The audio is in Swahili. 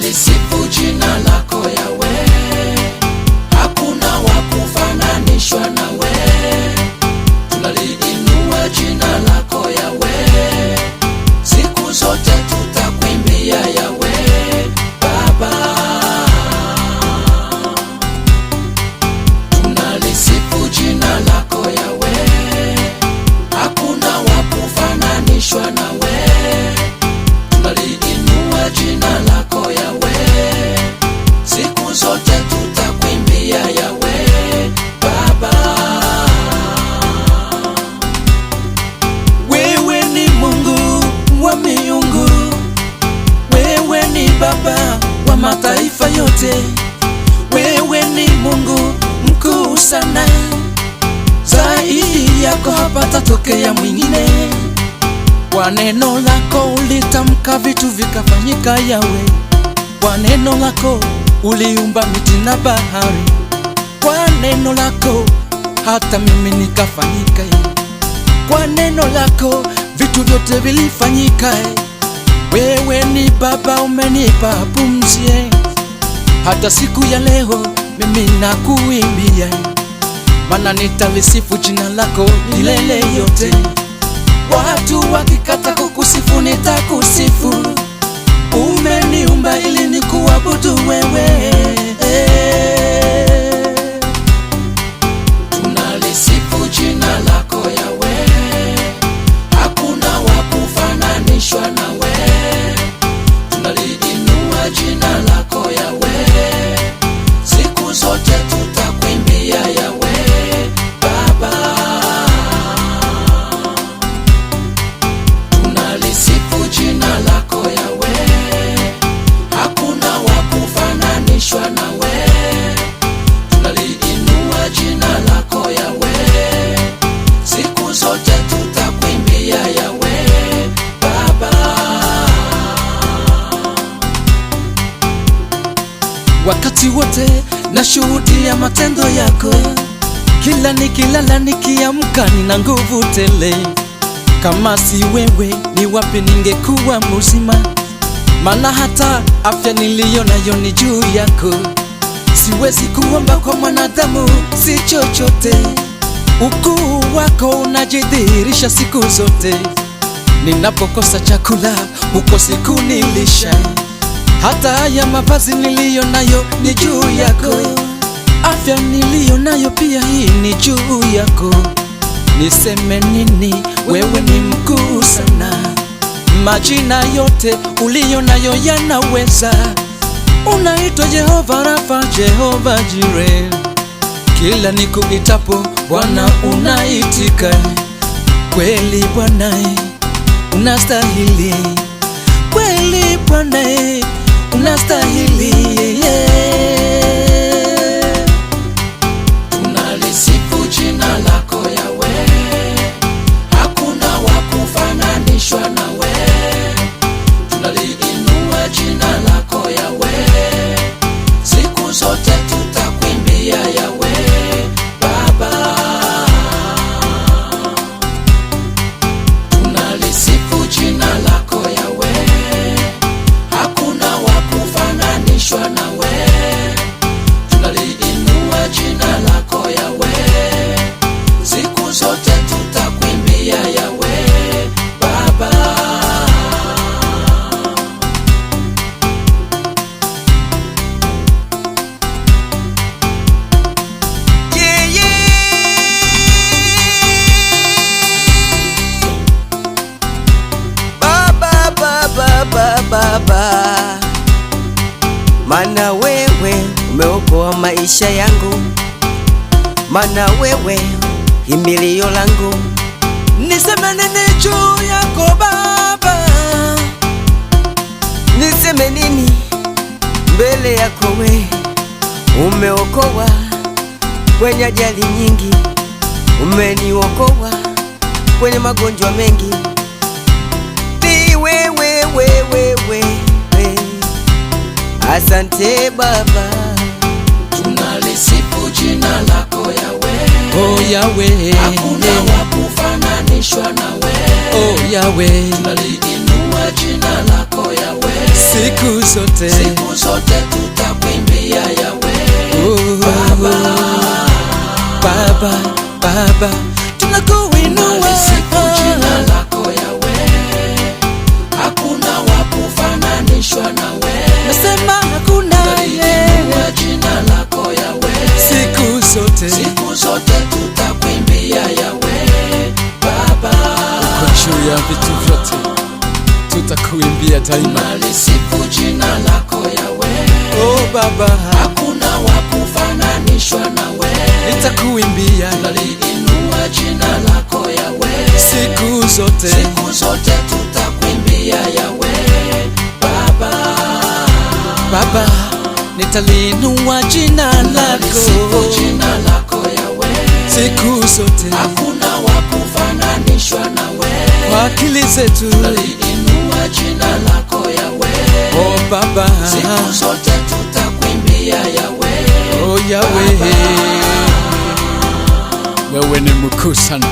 Tunalisifu jina lako Yawe, hakuna wa kufananishwa nawe. Tunaliinua jina lako Yawe, siku zote tutakuimbia Yawe Baba. Tunalisifu jina lako Yawe, hakuna wa kufananishwa nawe. Tunaliinua jina lako Yawe, siku zote tutakuimbia Yawe Baba. Wewe ni Mungu wa miungu, wewe ni Baba wa mataifa yote, wewe ni Mungu mkuu sana, zaidi yako hapatatokea mwingine. Kwa neno lako ulitamka vitu vikafanyika, Yawe. Kwa neno lako uliumba miti na bahari. Kwa neno lako hata mimi nikafanyika. Kwa neno lako vitu vyote vilifanyika. Wewe ni Baba, umenipa pumzi. Hata siku ya leo mimi nakuimbia, maana nitalisifu jina lako milele yote. Watu wakikata kukusifu nitakusifu. Umeniumba ili nikuabudu wewe. Tunalisifu jina lako Yawe, hakuna wa kufananishwa nawe. Tunaliinua jina lako Yawe, siku zote tutakuimbia Yawe Baba. Tunalisifu jina lako Yawe, hakuna wa kufananishwa nawe. Tunaliinua jina lako Yawe, siku zote tutakuimbia Yawe Baba. Wakati wote nashuhudia matendo yako, kila nikilala nikiamka nina nguvu tele. Kama si wewe ni wapi ningekuwa mzima? Maana hata afya niliyo nayo ni juu yako. Siwezi kuomba kwa mwanadamu, si chochote. Ukuu wako unajidhihirisha siku zote. Ninapokosa chakula hukosi kunilisha. Hata haya mavazi niliyo nayo ni juu yako. Afya niliyo nayo pia hii ni juu yako. Niseme nini? Wewe ni mkuu sana. Majina yote uliyo nayo yanaweza. Unaitwa Jehova Rafa, Jehova Jireh. Kila nikuitapo Bwana unaitika. Kweli Bwana unastahili, kweli Bwana unastahili. Tunalisifu jina lako Yawe, hakuna wa kufananishwa nawe. Tunaliinua jina lako Yawe, siku zote tutakuimbia Yawe Baba. Tunalisifu jina lako Yawe, hakuna wa kufananishwa nawe. Tunaliinua jina lako Yawe, siku zote tutakuimbia Yawe Baba. Yeah. Baba, baba, baba, baba, maana wewe umeokoa maisha yangu, maana wewe himilio langu. Niseme nini juu yako Baba? Niseme nini mbele yako we? Umeokoa kwenye ajali nyingi, umeniokoa kwenye magonjwa mengi. Ni wewe, wewe, wewe. Asante Baba. Tunalisifu jina lako Yawe, Oh Yahweh, hakuna wa kufananishwa nawe. Oh Yahweh, Tunaliinua jina lako Yawe, siku Siku zote, Siku zote tutakuimbia Yawe. Oh, Baba, Baba, tunakuinua. Nalisifu jina lako Yawe, hakuna wa kufananishwa nawe. Nasema hakuna ye. Naliinua jina lako Yawe, Siku zote, siku zote tutakuimbia Yawe Baba. Uko juu ya vitu vyote, tutakuimbia daima. Nalisifu jina lako Yawe, Oh Baba, hakuna wa kufananishwa nawe. Nitakuimbia Naliinua jina lako Yawe, siku zote. Siku zote tutakuimbia Yawe Baba. Baba, nitaliinua jina lako Nalisifu jina lako Yawe, siku zote. Hakuna wa kufananishwa nawe. Kwa akili zetu, Naliinua jina lako Yawe, oh Baba, siku zote tutakuimbia Yawe. Oh Yahweh, wewe ni mkuu sana.